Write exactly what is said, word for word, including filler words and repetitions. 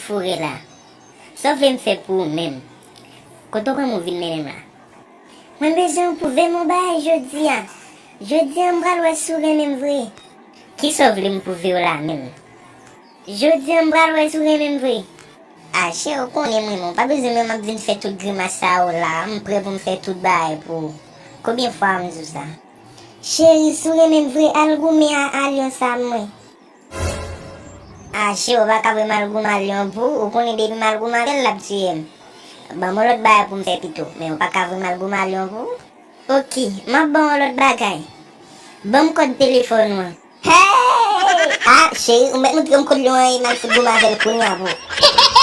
Foure la. Sa w vle m fè pou ou menm? Kote w pran m ou vin mennen m la? Mwen bezwen w pwouve m yon bagay jodi a. Jodi a m pral wè si w renmen m vre. Kisa w vle m pwouve w la menm? Jodi a m pral wè si w renmen m vre. A cheri, ou konnen m renmen w. Pa bezwen menm ap vin fè tout grimas sa yo la. M prè pou m fè tout bagay pou ou. Konbyen fwa m di w sa? Cheri, si w renmen m vre, al goumen a, a lyon sa mwen. A cheri, ou pa ka vre m al goumen a lyon pou ou. Ou konnen depi m al goumen avè l, l ap tiye m. Ban m yon lòt bagay pou m fè pito. Men ou pa ka vre m al goumen a lyon pou ou. Oke, m ap ban w yon lòt bagay. Ban m kòd telefòn ou an. Hey! A cheri, ou mèt montre m kòd lyon an e m al fout goumen avè l kounye a pou ou.